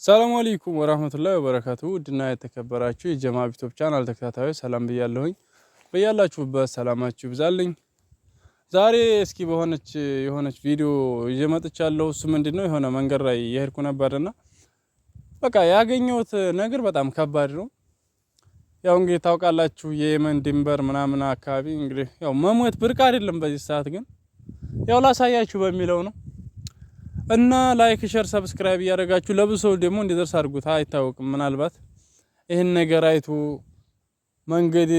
ሰላም አለይኩም ወራህመቱላሂ ወበረካቱ። ውድና የተከበራችሁ የጀማ ዩቲዩብ ቻናል ተከታታዮች ሰላም ብያለሁኝ። በያላችሁበት ሰላማችሁ ይብዛልኝ። ዛሬ እስኪ በሆነች የሆነች ቪዲዮ ይዤ መጥቻለሁ። እሱ ምንድነው የሆነ መንገድ ላይ የሄድኩ ነበርና በቃ ያገኘሁት ነገር በጣም ከባድ ነው። ያው እንግዲህ ታውቃላችሁ የየመን ድንበር ምናምን አካባቢ እንግዲህ ያው መሞት ብርቅ አይደለም በዚህ ሰዓት፣ ግን ያው ላሳያችሁ በሚለው ነው። እና like፣ share፣ subscribe እያደረጋችሁ ለብዙ ሰው ደግሞ እንዲደርስ አድርጉት። አይታወቅም ምናልባት ይህን ነገር አይቶ መንገድ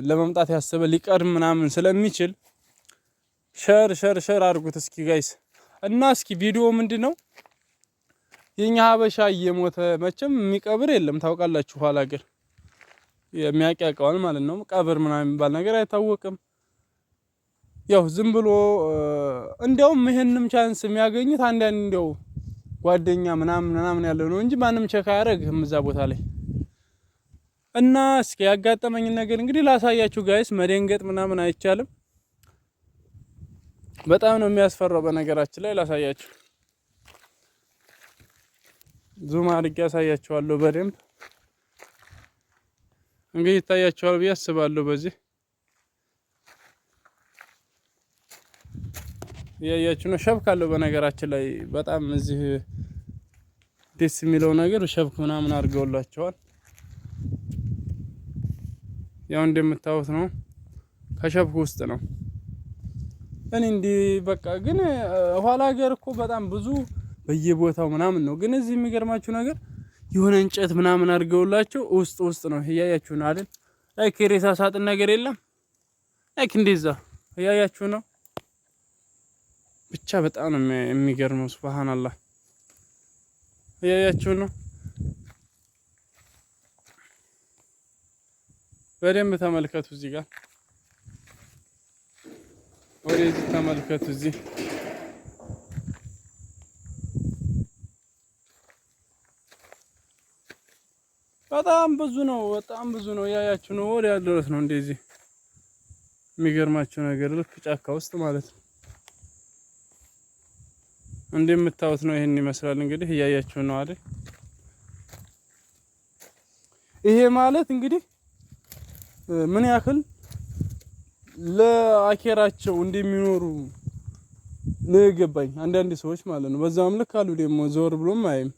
ለመምጣት ያሰበ ሊቀድም ምናምን ስለሚችል share share share አድርጉት እስኪ guys። እና እስኪ ቪዲዮ ምንድነው የኛ ሀበሻ እየሞተ መቼም የሚቀብር የለም ታውቃላችሁ። ኋላ ሀገር የሚያውቅ ያውቀዋል ማለት ነው። ቀብር ምናምን የሚባል ነገር አይታወቅም። ያው ዝም ብሎ እንዲያውም ይሄንም chance የሚያገኙት አንዳንድ እንዲያው ጓደኛ ምናምን ምናምን ያለው ነው እንጂ ማንም check አያደርግም እዛ ቦታ ላይ። እና እስኪ ያጋጠመኝን ነገር እንግዲህ ላሳያችሁ guys። መደንገጥ ምናምን አይቻልም። በጣም ነው የሚያስፈራው። በነገራችን ላይ ላሳያችሁ፣ zoom አድርጌ ያሳያችኋለሁ በደንብ እንግዲህ ይታያችኋል ብዬ አስባለሁ። በዚህ እያያችሁ ነው። شبك አለው በነገራችን ላይ በጣም እዚህ ደስ የሚለው ነገር شبك ምናምን አድርገውላቸዋል። ያው እንደምታዩት ነው፣ ከ شبك ውስጥ ነው። እኔ እንዲህ በቃ ግን ኋላ ሀገር እኮ በጣም ብዙ በየቦታው ምናምን ነው። ግን እዚህ የሚገርማችሁ ነገር የሆነ እንጨት ምናምን አድርገውላቸው ውስጥ ውስጥ ነው። እያያችሁ ነው አይደል? like የሬሳ ሳጥን ነገር የለም። like እንደዛ እያያችሁ ነው። ብቻ በጣም ነው የሚገርመው። ሱብሃንአላህ እያያችሁ ነው። በደንብ ተመልከቱ። እዚህ ጋር ወደዚህ ተመልከቱ። እዚህ በጣም ብዙ ነው። በጣም ብዙ ነው። እያያችሁ ነው። ወዲያ ድረስ ነው እንደዚህ። የሚገርማችሁ ነገር ልክ ጫካ ውስጥ ማለት ነው። እንደምታዩት ነው። ይሄን ይመስላል እንግዲህ እያያችሁ ነው አይደል? ይሄ ማለት እንግዲህ ምን ያክል ለአኬራቸው እንደሚኖሩ ነው የገባኝ። አንዳንድ ሰዎች ማለት ነው። በዛም ልክ አሉ ደግሞ ዞር ብሎም አይም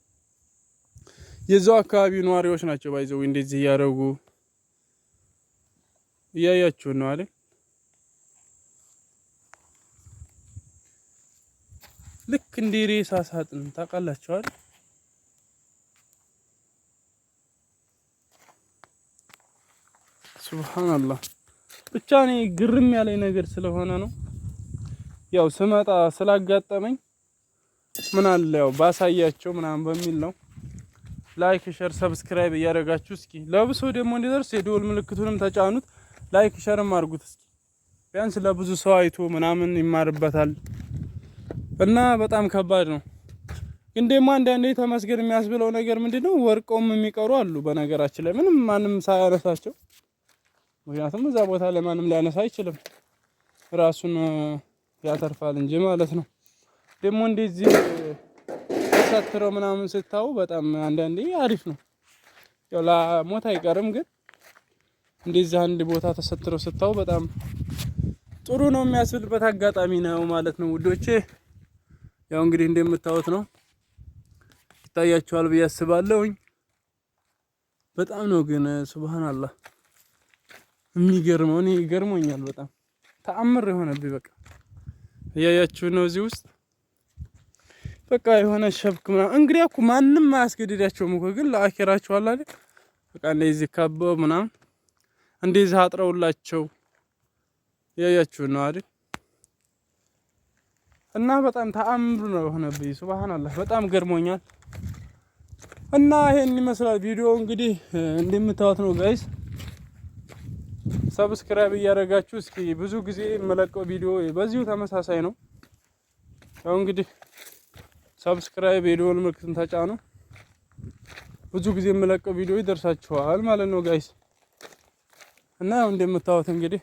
የዛው አካባቢ ነዋሪዎች ናቸው። ባይዘው እንደዚህ እያደረጉ እያያችሁ ነው አይደል? ልክ እንደ ሬሳ ሳጥን ታውቃላችሁ አይደል? ሱብሃንአላህ። ብቻ እኔ ግርም ያለኝ ነገር ስለሆነ ነው ያው ስመጣ ስላጋጠመኝ ምን አለ ያው ባሳያቸው ምናምን በሚል ነው። like share subscribe እያደረጋችሁ እስኪ ለብዙ ሰው ደግሞ እንዲደርስ የደወል ምልክቱንም ተጫኑት። like share ም አድርጉት እስኪ ቢያንስ ለብዙ ሰው አይቶ ምናምን ይማርበታል። እና በጣም ከባድ ነው። ግን ደግሞ አንዳንዴ ተመስገን የሚያስብለው ነገር ምንድነው ወርቀውም የሚቀሩ አሉ። በነገራችን ላይ ምንም ማንም ሳያነሳቸው፣ ምክንያቱም እዛ ቦታ ላይ ማንም ሊያነሳ አይችልም፣ ራሱን ያተርፋል እንጂ ማለት ነው። ደግሞ እንደዚህ ተሰትረው ምናምን ስታዩ በጣም አንዳንዴ አሪፍ ነው። ያው ለሞት አይቀርም፣ ግን እንደዚህ አንድ ቦታ ተሰትረው ስታዩ በጣም ጥሩ ነው የሚያስብልበት አጋጣሚ ነው ማለት ነው ውዶቼ። ያው እንግዲህ እንደምታዩት ነው፣ ይታያችኋል ብዬ አስባለሁኝ። በጣም ነው ግን ሱብሃንአላህ የሚገርመው። እኔ ይገርሞኛል በጣም ተአምር የሆነብኝ በቃ እያያችሁ ነው እዚህ ውስጥ በቃ የሆነ ሸብክ ምናምን እንግዲህ እኮ ማንም አያስገድዳቸውም እኮ ግን ለአኺራቸው አለ አይደል? በቃ እንደዚህ ከበው ምናምን እንደዚህ አጥረውላቸው እያያችሁ ነው አይደል? እና በጣም ተአምር ነው የሆነብኝ። ሱብሃንአላህ በጣም ገርሞኛል። እና ይሄን ይመስላል ቪዲዮ እንግዲህ እንደምታዩት ነው guys። subscribe እያደረጋችሁ እስኪ ብዙ ጊዜ የምለቀው ቪዲዮ በዚሁ ተመሳሳይ ነው። ያው እንግዲህ subscribe የደወል ምልክቱን ተጫኑ። ብዙ ጊዜ የምለቀው ቪዲዮ ይደርሳችኋል ማለት ነው guys። እና ያው እንደምታዩት እንግዲህ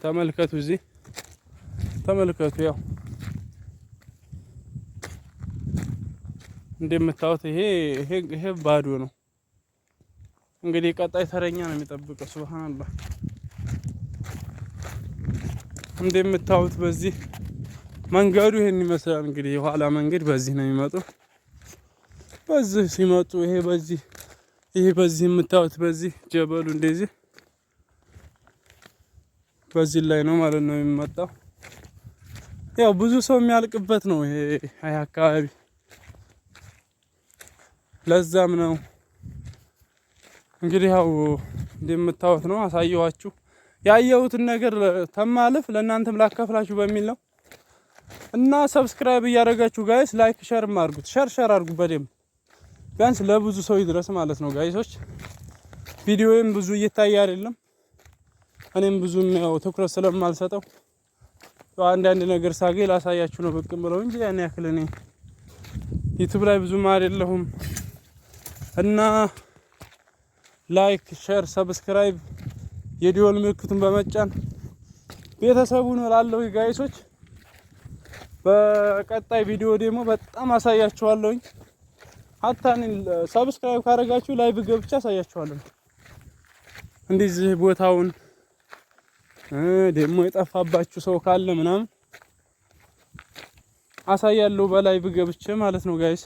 ተመልከቱ፣ እዚህ ተመልከቱ። ያው እንደምታዩት ይሄ ባዶ ነው። እንግዲህ ቀጣይ ተረኛ ነው የሚጠብቀው። ሱብሃንአላህ። እንደምታዩት በዚህ መንገዱ ይሄን ይመስላል። እንግዲህ የኋላ መንገድ በዚህ ነው የሚመጡ። በዚህ ሲመጡ ይሄ በዚህ የምታዩት በዚህ ጀበሉ እንደዚህ በዚህ ላይ ነው ማለት ነው የሚመጣው። ያው ብዙ ሰው የሚያልቅበት ነው ይሄ አካባቢ። ለዛም ነው እንግዲህ ያው እንደምታዩት ነው አሳየኋችሁ። ያየሁትን ነገር ተማልፍ ለእናንተም ላካፍላችሁ በሚል ነው። እና subscribe እያደረጋችሁ guys፣ like share አድርጉት። Share share አድርጉ በደንብ፣ ቢያንስ ለብዙ ሰው ይድረስ ማለት ነው guys ኦች። ቪዲዮዬም ብዙ እየታየ አይደለም። እኔም ብዙም ያው ትኩረት ስለማልሰጠው አንዳንድ ነገር ሳገኝ ላሳያችሁ ነው ብቅ ብለው እንጂ ያን ያክል እኔ YouTube ላይ ብዙም አይደለሁም። እና like፣ share፣ subscribe፣ የደወል ምልክቱን በመጫን ቤተሰቡን እላለሁ guys ኦች። በቀጣይ ቪዲዮ ደግሞ በጣም አሳያችኋለሁኝ። ሀታ subscribe ካደረጋችሁ live ገብቼ አሳያችኋለሁ። እንደዚህ ቦታውን ደግሞ የጠፋባችሁ ሰው ካለ ምናምን አሳያለሁ በ live ገብቼ ማለት ነው guys።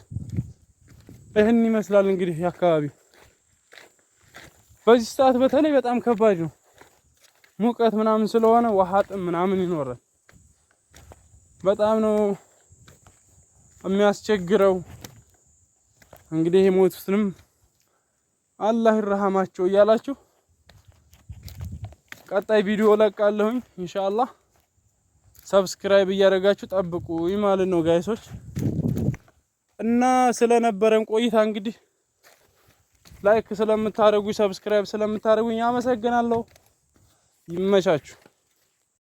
ይህን ይመስላል እንግዲህ አካባቢው። በዚህ ሰዓት በተለይ በጣም ከባድ ነው። ሙቀት ምናምን ስለሆነ ውሃ ጥም ምናምን ይኖራል። በጣም ነው የሚያስቸግረው። እንግዲህ የሞቱትንም አላህ ይርሃማቸው እያላችሁ ቀጣይ ቪዲዮ ለቃለሁኝ ኢንሻአላህ። Subscribe እያደረጋችሁ ጠብቁ ማለት ነው guys ኦች። እና ስለነበረን ቆይታ እንግዲህ like ስለምታደርጉኝ፣ subscribe ስለምታደርጉኝ አመሰግናለሁ። ይመቻችሁ።